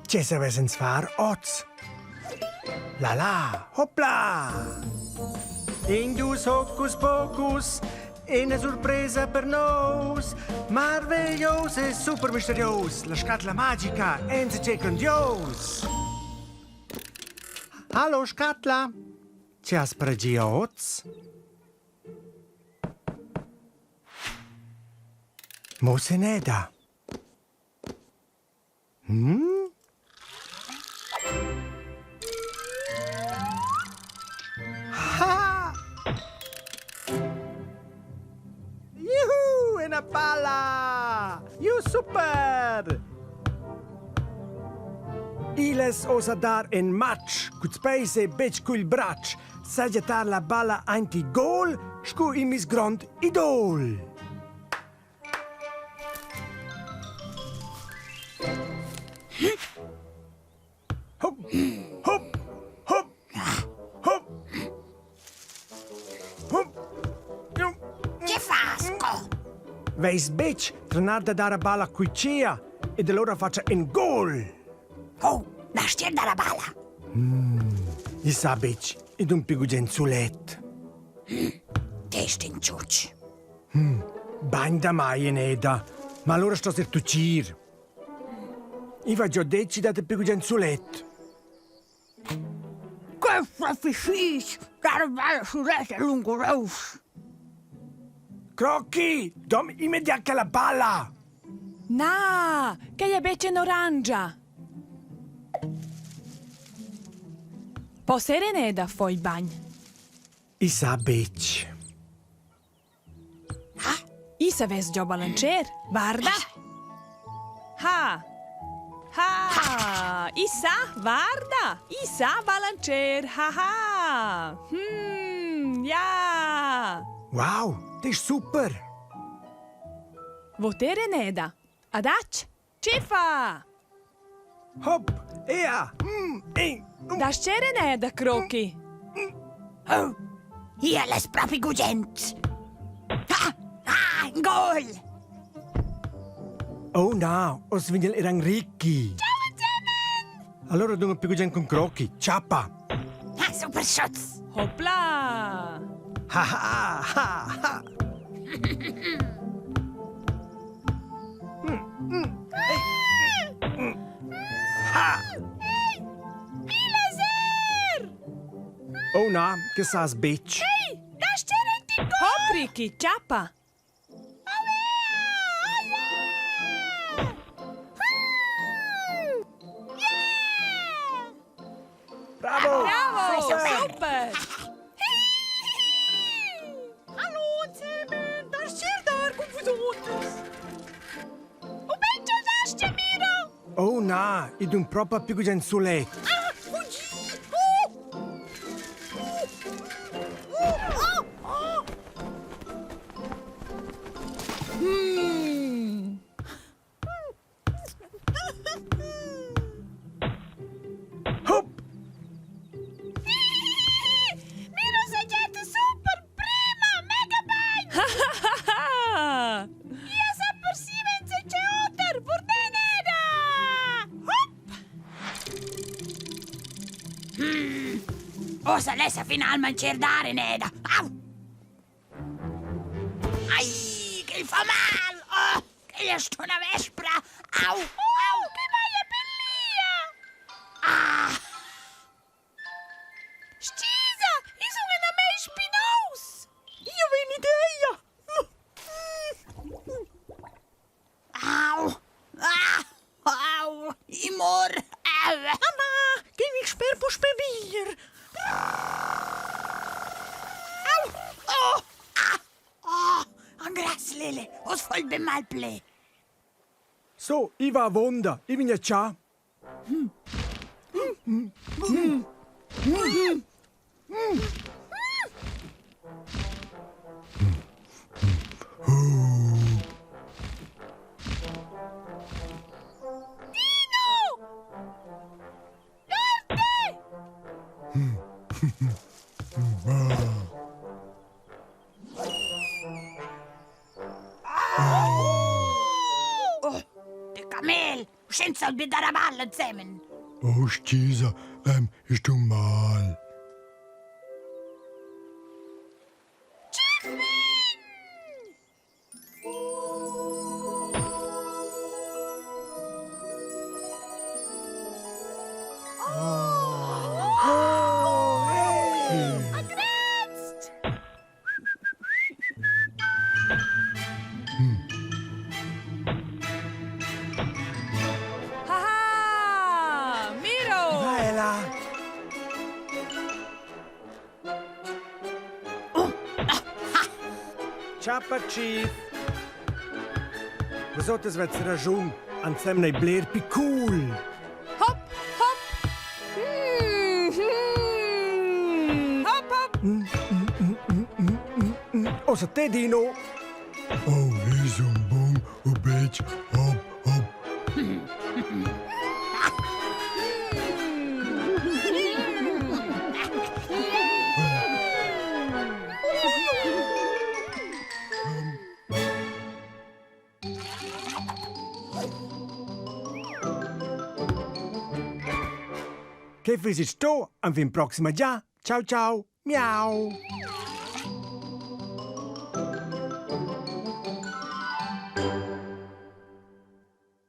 Tge savess ins far oz? La la, hopla! In dus hocus pocus, ina surpresa per nous. Marveglios e super misterios, la scatla magica, enzatgei grandios. Hallo scatla, ti has pregia oz? Mo seneda. Hm? Ha! Juhu, ina palla! Ju super! Igl es ossa dar in match, culs peis e betg cul bratsch, sajettar la balla aint il gol scu in mis grond idol. Hop, hop, hop, hop, hop. Che fasco? Veis betg trenar da dar a balla cui cia ed allora faccia in gol. Oh, la stienda la balla. Mm, I sa betg, ed un pi gugent sulet. Test in ciuc. Hm, bagn da mai in eda, ma allora sto ir tucir. I va giò decida da più gugent sulet. Questa fischis, dar balla sulet è lungurus. Crocchi, dom immediat quella balla! Na, quei è betg in'orangia. Po Sereneda fo il bagn. I sa betg. I savess giò balantscher. Guarda! Ha! Ha! I sa, guarda! I sa balantscher! Ha ha! Hmm, ja! Wow, das ist super! Vo te Reneda? Adatg! Tschiffa! Hop! Ea! Mm, e, um. Da scere da crochi. Oh, io les propi gugent. Ah, ah, gol! Oh na, oz vegn el eran ricchi. Ciao zusammen! Allora dunque più gugent con crochi. Ciappa! Ah, super Schutz! Hoppla! Ha ha ha ha! Oh na, che sas betg. Ei, das Hop, Ricky, ciappa! Bravo! Bravo! Super! Hallo zusammen, das ist Schildar confusos. O Benjo das Miro! Oh na, id un propa più gugent sulet. Ah, fugi! Oh! Oh! Oh! Oh! Hmm. Hop! Miro sagietto super prima, mega ben! Io sa persiven se c'è oter, vordeneda! Hop! Ossa lessa finalmente dare Neda. Au! Ai, che fa mal! Oh, che sto una vespra! Au! Oh, che vai a pellia! Ah! Scisa, io sono una me spinaus! Io ho un'idea! Au! Ah! Au! I mor! Au! Mamma, che mi sper puspè meglier! Au! Oh! Ah! Oh! Angraz, Lele, os voll be mal ple. So, i va avonda, i vegn a cha. Dino! saun be dar a ball ensemen. Oh, stgisa, em, ich tun mal. Haha! Miro! Va ella! Ciappa Chief! Vus vets raschun, ansemne bler pi cool! Hop, hop! Mm, mm. Hop, hop! Ossa te Dino! Oh, is un bun u betg hop hop. Che fiss sto? Enfin proxima già. Ciao ciao. Miau.